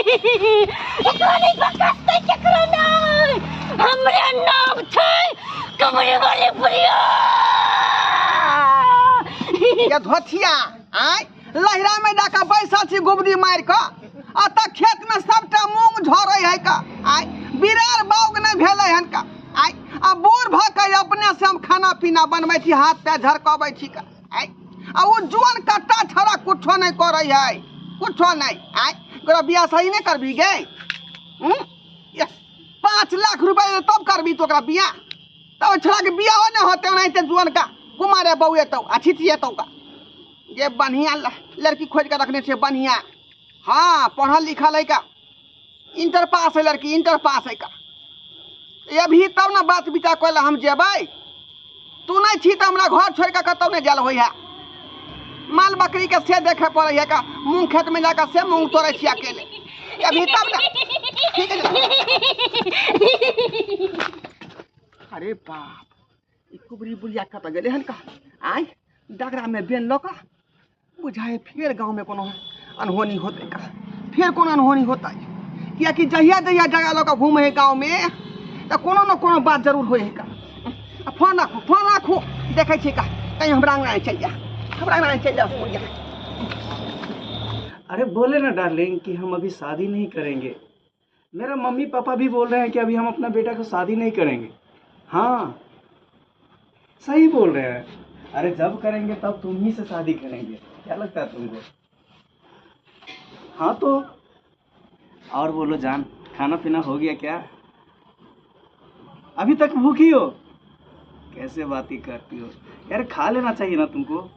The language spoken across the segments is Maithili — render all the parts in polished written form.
एकरा नहि बकसतै केकरो नहि। हमरे नाम छै कमरे वाली बुढ़िया। ये धोथिया आय लहरा में जाकर बैसल छी गुबरी मारि कऽ, आ तऽ खेत में सबटा मूंग झरै है का, आय बिरार बाउग नहि भेलै हन का, आय आ बूढ़ भऽ के अपने से हम खाना पीना बनबै छी, हाथ पैर झरकबै छी का, आय आ ओ जुअन कट्टा छड़ा कुछो नहि करै है, कुछो नहि। आय तोरा बियाह सही नहि करबी गे? 5 लाख रुपया तब करबी तो ओकरा बियाह, तब छोड़ा के बियाहो नहि होते ओनाहिते जुअन का कुमारे बौएतौ आ छिचिएतौ का। जे बढ़िया लड़की खोज के रखने छै बढ़िया, हाँ पढ़ल लिखल है का, इंटर पास है लड़की, इंटर पास है का। अभी तब ना बात विचार करे हम जेबै, तू नहीं छी तो हमरा घर छोड़ के कतौ नहीं जाल होइ है। माल बकरी के से देखे पड़े है का, मूंग खेत में जाकर से मूंग तोड़े छी अकेले। अभी तब ना ठीक है। अरे बाप, ई कुबरी बुढ़िया कतऽ गेलै हन का? आय डगरा में बेन लऽ कऽ बुझाए फेर गाँव में कोनो अनहोनी होतै का, फेर कोनो अनहोनी होतै, कियाकि जहिया जहिया डगरा लऽ कऽ घूमै है गाँव में तऽ कोनो न कोनो बात जरूर होइ है का। आ फोन राखू, फोन राखू, देखै छी का कहीं हमरा अंगना चलि जा, हमरा अंगना चलि जा बुढ़िया। अरे बोले ना डार्लिंग कि हम अभी शादी नहीं करेंगे, मेरा मम्मी पापा भी बोल रहे हैं कि अभी हम अपना बेटा को शादी नहीं करेंगे। हाँ सही बोल रहे हैं। अरे जब करेंगे तब तुम ही से शादी करेंगे, क्या लगता है तुमको? हाँ तो और बोलो जान, खाना पीना हो गया क्या? अभी तक भूखी हो? कैसे बातें करती हो यार, खा लेना चाहिए ना तुमको।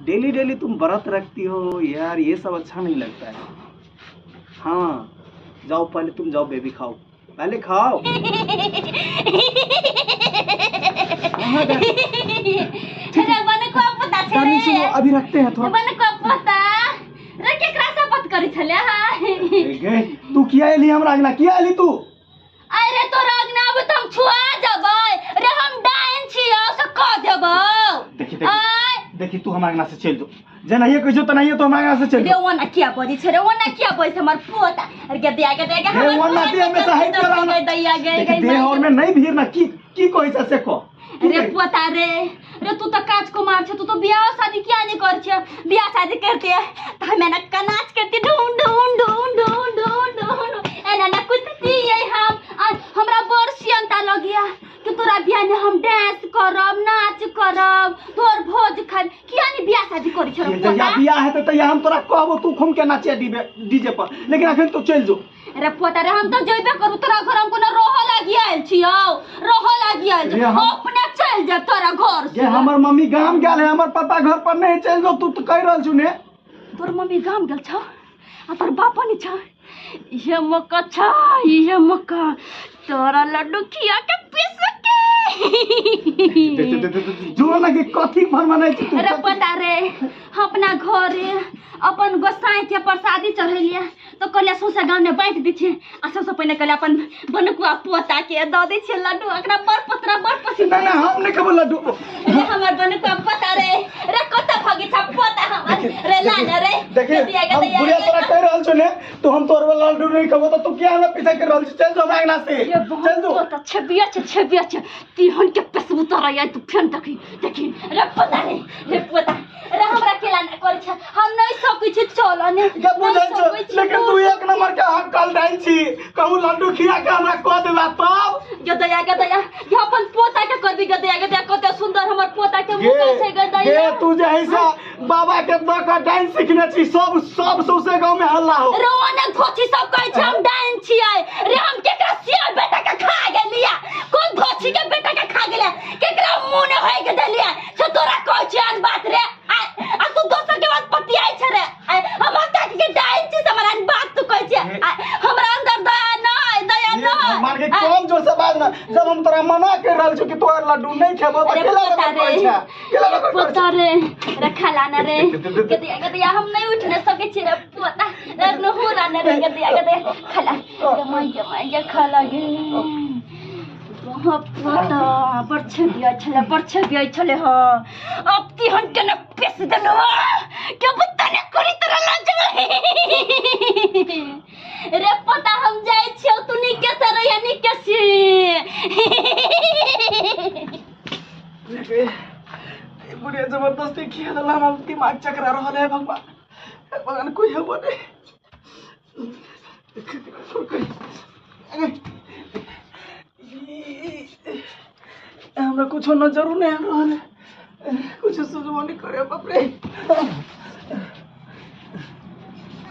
डेली डेली तुम व्रत रखती हो यार, ये सब अच्छा नहीं लगता है। हाँ जाओ पहले तुम जाओ बेबी, खाओ पहले खाओ। सुनो अभी रखते हैं थोड़ा। तू किया एली हमरा अंगना, किया एली तू? अरे तोरा अंगना आबे त हम छुआ जबै रे, हम डाइन छियौ से कह देबौ। देखी देखी देखी तू हमरा अंगना से चल जो, जेनाहिए कहै छौ तेनाहिए तू हमरा अंगना से चल रे। ओना किया बजै छै रे, ओना किया बजै छै हमर पोता? अरे गे दया गे दया गे, हमर पोता हमेशा है तोरा ना दया गे गे देह और में नहीं भीड़ ना, की की कहै छै से कह। रे पोता रे, रे तू त काज कुमार छै, तू तो बियाह शादी किया नहीं कर छै? बियाह शादी करते त हमे ना नाच करते ढूं ढूं ढूं ढूं ढूं ढूं एना ना कुदती है हम। हमरा बड़ सियंता लगिया कि तोरा बियाह में हम डांस करब, नाच करब, तोर भोज खाब। किया नहीं बियाह शादी करै छै रे पोता? बियाह हेतै तहिया हम तोरा कहबो तू घूम के नाचे डीजे पर, लेकिन अखन तू चलि जो। रे पोता रे, हम तो जइबे करू तोरा घर, हम कोनो रह लागि आयल छियौ, रह लागि आयल छियौ, अपने चलि जा तोरा घर से। हमर मम्मी गाम गेल है, हमर पापा घर पर नहीं, चलि जो तू तो कहि रहल छु ने। तोर मम्मी गाम गेल छौ आ तोर बापा नहीं छौ? ये मक्का छा, ये मक्का तोरा लड्डू खिया के पीस के जो ना कि कथी फरमानै छी तू। रे पोता रे, हम अपना घरे अपन गोसाई के प्रसादी चढ़ेलिए तो कहलिए सौंसे गाँव में बाँटि दै छियै, आ सबसे पहिने कहलिए अपन बनकुआ पोता के दऽ दै छियै लड्डू, एकरा बड़ पतरा बड़ पसिन। ना ना हम नहीं खेबो लड्डू। रे हमर बनकुआ पोता रे, रे कतऽ भगै छ पोता हमर रे, ला ने रे। देखी हम बुढ़िया तोरा कहि रहल छौ ने, तू हम तोर वाला लड्डू नहीं खेबो त तू किया हमरा पीछा कर रहल छी? चल जो हमरा अंगना से, चल जो। पोता छेबिया छै, छेबिया छै, तिहन के पेसबू तोरा यार, तू फेन देखी देखी। रे पोता रे, रे पोता रे, हमरा केला ना करै छै, हम नहीं सकै छी चल ने। के बुझै छौ, लेकिन तू एक नंबर के हक्कल डाइन छी, कहू लड्डू खिया के हमरा कह देबा तब। गदया गदया ये अपन पोता के करबी गदया गदया, कते सुंदर हमर पोता के मुंह छै गदया। गे तू जे है बाबा के the के डाइन सिखने छी, सब सब सौसे गांव में हल्ला हो। रे ओने धोछी सब कहै छै हम डाइन छियै रे, हम केकरा सिया बेटा के खा गेलिया? कोन धोछी के बेटा के खा गेलिया? केकरा मुंह ने होय के देलिया से तोरा कहै छै आज बात रे? आ तू दोसर के बात पतियाइ छै रे। हम काकी के डाइन छी से हमरा बात तू कहै छै, हमरा अंदर दया नै, दया नै। मार के कम जोर से बाज ना, जब हम तोरा मना कर रहल छु कि तोरा लड्डू नहीं खेबो त केला कहै छै, केला कहै पोता रे, रखा लाना रे गदिया गदिया, हम नहीं उठने सकै छी रे पोता रे, नहु लाना रे गदिया गदिया, खला गे my गे my गे, खला गे। पता बरछे बिया छले, बरछे बिया छले। ह अब तिहन के न पेस देलो के बत्ता ने करी तोरा लाज रे। पता हम जाय छियौ, तू नीके से रहिया, नीके से। बुढ़िया जबरदस्ती खिया देला, हमरा दिमाग चकरा रहल है। भगवान भगवान, कोई हेबो नहीं। हमरा कुछो नजरो नहीं आ रहल है, कुछ सुझबो नहीं करे। बाप रे,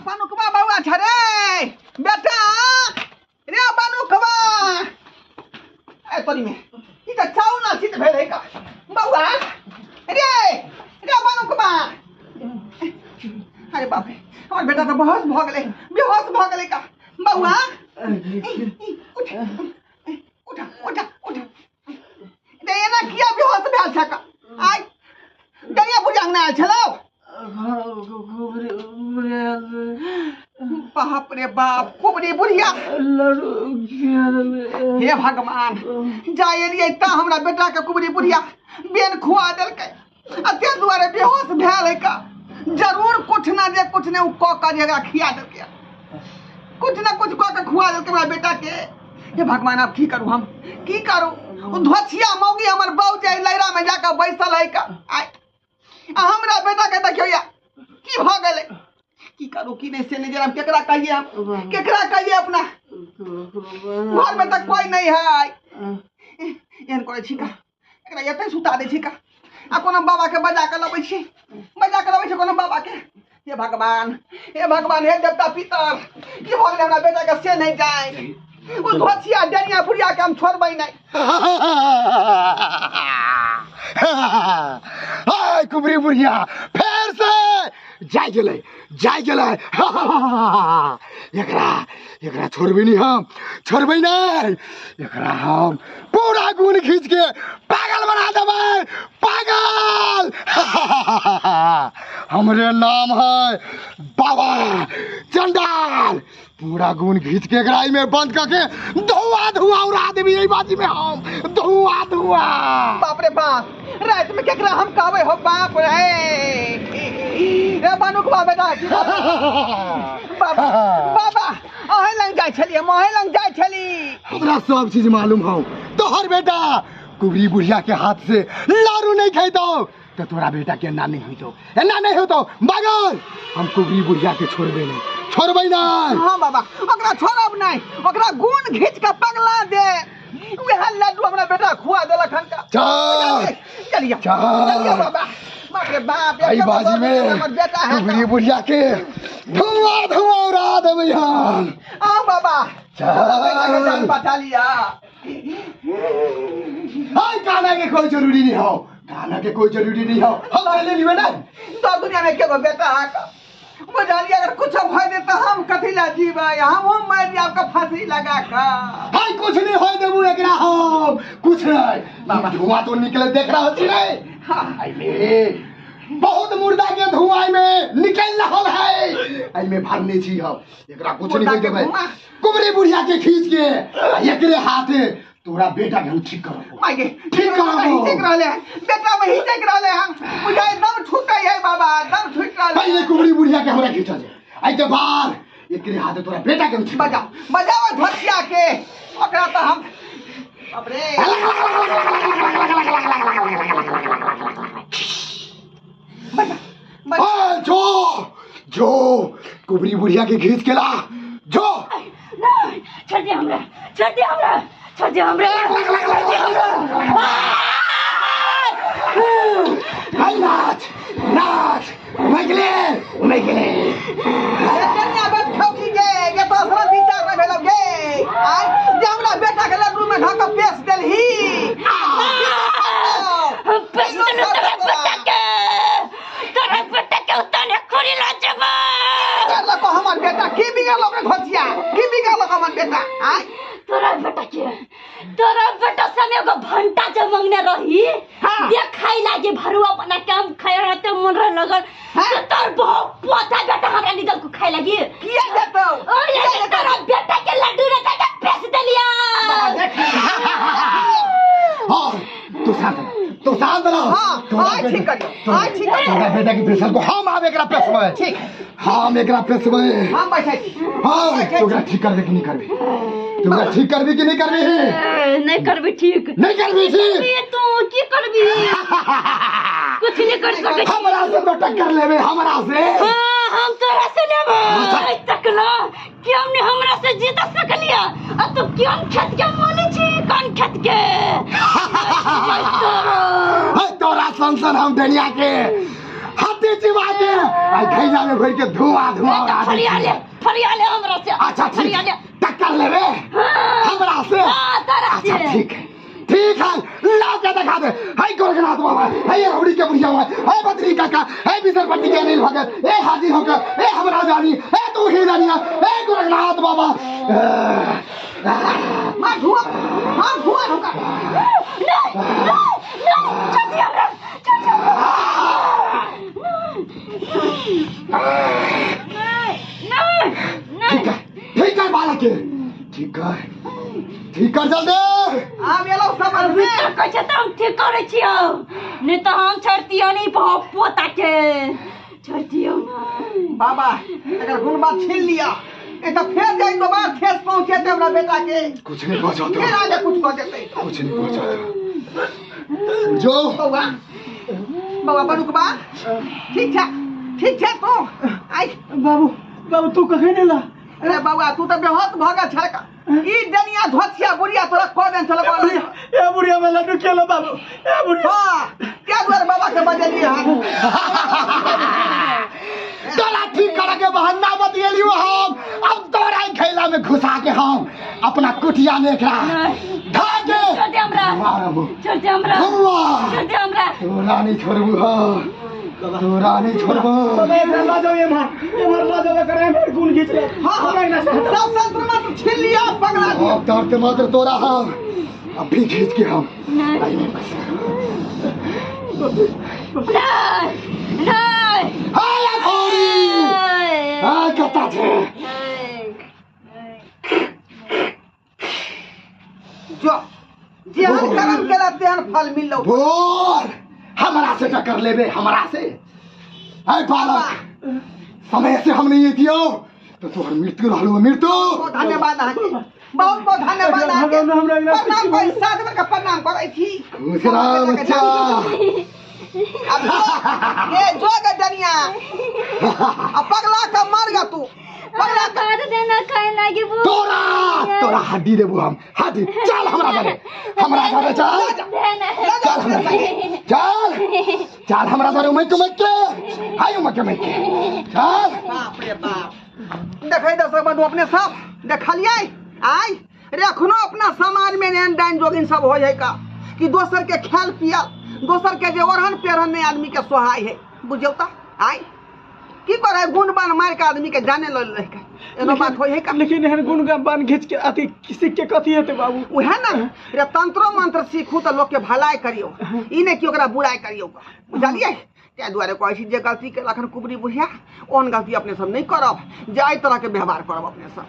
बानुकबा बौआ छ रे बेटा रे बानुकबा। ए तोरी में ई त चाउ ना छित भेल है का बौआ रे रे बानुकबा। अरे बाप रे, हमर बेटा त बेहोश भ गेलै, बेहोश भ गेलै का बौआ। उठ उठ उठ उठ रे, एना किया बेहोश भेल छ का? आइ डरिया बुझांग ना आयल छलौ। बाप रे बाप, कुबरी बुढ़िया, हे भगवान। जा एलियै त हमरा बेटा के कुबरी बुढ़िया बेन खुआ देलकै आ ताहि दुआरे बेहोश भेल है का। जरूर कुछ ना जे कुछ ने उ क के जे एकरा खिया देलकै, कुछ ना कुछ क के खुआ देलकै हमरा बेटा के। हे भगवान, आब की करू हम, की करू? उ धोछिया मौगी हमर बहू जे लैरा में जाके बैसल है का। आइ आ हमरा बेटा के देखियौ या की भ गेलै। की करू की नहीं से नहीं जरा केकरा कहिए, हम केकरा कहिए? अपना घर में तऽ कोई नहीं है। एहन करै छी का, एकरा एतै सुता दै छी का आ कोनो बाबा के बजा के लबै छी, बजा के लबै छी कोनो बाबा के। हे भगवान, हे भगवान, हे देवता पितर, की भ गेलै हमरा बेटा के से नहीं जाय। उ धोछिया डनिया बुढ़िया के हम छोड़बै नहीं। हाय कुबरी बुढ़िया फेर से जाय गेलै, जाय गेलै। एकरा एकरा छोड़बै नहीं हम, छोड़बै नहीं एकरा। हम पूरा गुण खींच के पागल बना देबै, पागल। हमरे नाम है बाबा चंडाल। पूरा गुण खींच के एकरा में बंद करके धुआं धुआं उड़ा देबी एहि बाजी में हम, धुआं धुआं। बाप रे बाप, रात में केकरा हम कहबै हो? बाप रे रे बानुकबा बेटा, बाबा बाबा अहें लग जाइ छली, हम अहें लग जाइ छली। हमरा सब चीज मालूम हौ। तोहर बेटा कुबरी बुढ़िया के हाथ से लारू नहीं खैतौ तो तोरा बेटा के एना नहीं होइतौ, एना नहीं होइतौ। मगर हम कुबरी बुढ़िया के छोड़बै नहीं, छोड़बै नहीं। हाँ बाबा, ओकरा छोड़ब नहीं, ओकरा गुण घींच के पगला दे। वएह लड्डू हमरा बेटा खुआ देलक हन का। चल चलिए चल। चलिए बाबा। बाप रे बाप, एहि बाजी में हमर बेटा है। कुबरी बुढ़िया के धुआं धुआं उड़ा देबै हम। हाँ बाबा, चल। बेटा के जान बचा लिया। हाय, काना के कोई जरूरी नहीं हो, काना के कोई जरूरी नहीं हो। हम चले लिबे ना तो दुनिया में केगो बेटा है का बुझलिए? अगर कुछ भय दे तो हम कथी ला जीबै? हम मर जाब का फांसी लगा का। हाय, कुछ नहीं होय देबू एकरा हम, कुछ नहीं। बाबा। धुआं तो निकले देख रहा होती नहीं। हाँ। आई में बहुत मुर्दा के धुआं में निकल रहल है, आई में भरने छी हम एकरा, कुछ नहीं मुर्दा होय के देबै। धुआं? कुबरी बुढ़िया के खींच के आ एकरे हाथे तोरा बेटा के हम ठीक करब। माय गे, ठीक करब। हिचक रहले हैं बेटा में, हिचक रहले हैं बुझाइ, दम छूटे है बाबा, दम छूट रहले। पहले कुबरी बुढ़िया के हमरा खींचा जाए, आई के बाद एकरे हाथे तोरा बेटा के हम ठीक करब। बजाओ बजाओ धोतिया के ओकरा तो हम। बाप रे, बजा बजा। ओए, जो जो कुबरी बुढ़िया के खींच के ला जो। नहीं, छोड़ दे हमरा, छोड़ दे हमरा, छोड़ दे हमरा, छोड़ दे हमरा। हाय, नाच नाच, मैगले मैगले। कन्या बेट खौकी गे गे, तो असला विचार नहीं भेलौ गे। आय जे हमरा बेटा के लड्डू में ढक के पेश देलही। हम पेश देलौ तोरा बेटा के, तोरा बेटा के उताने खोरी ला जबा। बिगड़लको हमर बेटा? की बिगड़लक रे घोचिया? की बिगड़लक हमर बेटा? आय तोरा बेटा के, तोरा बेटा से हम एगो भंटा जो मंगने रही। हाँ। देखाई लागे भरुआ बना के हम खाए रहते मन रह लगल। हैं? तोर बहुत पोता बेटा हमरा निकल को खाए लगी किया देतौ अरे तोरा बेटा के लड्डू रे के पेश देलिया। हाँ तू शांत रह, तू शांत रह। हाँ, तोरा हाँ, ठीक करियो, हाँ, ठीक करियो। तोरा बेटा की प्रेशर को हम आब एकरा पेशबै। ठीक। हम एकरा पेशबै। हम बैठै छी। हाँ तू ओकरा ठीक करबे कि नहीं करबे? तू ओकरा ठीक करबी कि नहीं करबी? नहीं करबी ठीक। नहीं करबी ठीक। ये तू की करबी? कुछ नहीं कर सकै छी। हमरा से तो टक्कर लेबे हमरा से। हाँ, हम तोरा से लेबै तकला कि हमने हमरा से जीत सकलिया आ तू क्यों खेत के मोली छी कौन खेत के? है तोरा सन हम दुनिया के हाथी चिबा के आ घैला में भर के धुआं धुआं उड़ा दै फरिया ले छी। फरिया ले हमरा से। अच्छा ठीक फरिया ले। टक्कर लेबे हमरा से। हाँ, तोरा से। अच्छा ठीक है ठीक है ला के दिखा दे। है गोरखनाथ बाबा, है रौड़ी के बुढ़िया बाबा, है बद्री काका, है बिसरपट्टी के अनिल भगत, ए हाजिर होकर, ए हमरा जानी, ए तू ही जानिया, ए गोरखनाथ बाबा। मार धुआं, मार धुआं होकर। नहीं नहीं नहीं छोड़ दे हमरा, छोड़ दे हमरा। नहीं नहीं ठीक है ठीक है बालक के ठीक कर ठीक कर जल्दी। आब एलौ सब आदमी। नहीं कहै छै तऽ हम ठीक करै छियौ, नहीं तऽ हम छोड़तियौ नहीं बहुत पोता के छोड़तियौ नहीं। बाबा एकर गुणबा छीन लिया, ए तऽ फेर जाय दोबारा ठेस पहुंचेतै हमरा बेटा के। कुछ नहीं पहुंचा फेर आगे कुछ कऽ देतै। कुछ नहीं पहुंचा जो बौआ बौआ बनुकबा ठीक छै ठीक छै तू आइ। बाबू बाबू तू कखन एला? अरे बौआ तू तऽ बेहोश भऽ गेल छलका। ई डनिया धोतिया बुढ़िया तोरा कऽ देन छलक। ए बुढ़िया में लड्डू खेलो बाबू, ए बुढ़िया। हाँ क्या दुआरे बाबा के बजलियै हन? तोरा ठीक करे के बहाना बतियलियो हम, अब तोरा ही घैला में घुसा के हम अपना कुटिया में एकरा धा के छोड़ दे हमरा, मारबो। छोड़ दे हमरा, धुआं। छोड़ दे हमरा। तोरा नहीं छोड़बू हम, तोरा नहीं छोड़बू। बाबा एकरा ला जाओ एम्हर एम्हर ला जाओ एकरा एम्हर गुण घीच ले। हाँ हाँ सब संतरा मात्र छीन लिया पगला दिया। अब दर्द मात्र तोरा हम अभी खींच के हम नहीं आई में बस। नहीं नहीं हाय अखोरी हाय कत्ता छे। जो जेहन कर्म केला तेहन फल मिललो। बोल हमरा से टक्कर लेबे हमरा से? है बालक समय से हम नहीं दियो तो तोहर मृत्यु रहलो मृत्यु। बहुत धन्यवाद अहाँके, बहुत बहुत धन्यवाद अहाँके। प्रणाम करै सात बेर के प्रणाम करै छी। खुश रह बच्चा। अब ये जो गे डनिया आ पगला के मर गा तू पगला के। काट देना खाए लागी वो। तोरा तोरा हड्डी देबू हम हड्डी। चल हमरा घरे, हमरा घरे चल, चल हमरा घरे चल, चल हमरा घरे उमक उमक के हाय उमक उमक के चल। बाप रे बाप देखै दर्शक बंधु अपने सब देखलियै आइ रे अखनो अपना समाज में एहन डाइन जोगिन सब होइ है का कि दोसर के खायल पियल दोसर के जे ओढ़न पेढ़न नहीं आदमी के सोहाय है बुझियौ त आइ की करे गुण बान मार के आदमी के जाने लल रहे के एनो बात होइ है का। लेकिन एहन गुण बान घीच के अथी सीख के कथी हेतै बाबू? उहे ना रे तंत्रो मंत्र सीखू त लोक के भलाई करियौ, ई नहि कि ओकरा बुराइ करियौ बुझलियै। ताहि दुआरे कहै छी जे गलती केलक हन कुबरी बुढ़िया ओहन गलती अपने सब नहि करब, जे एहि तरह के व्यवहार करब अपने सब।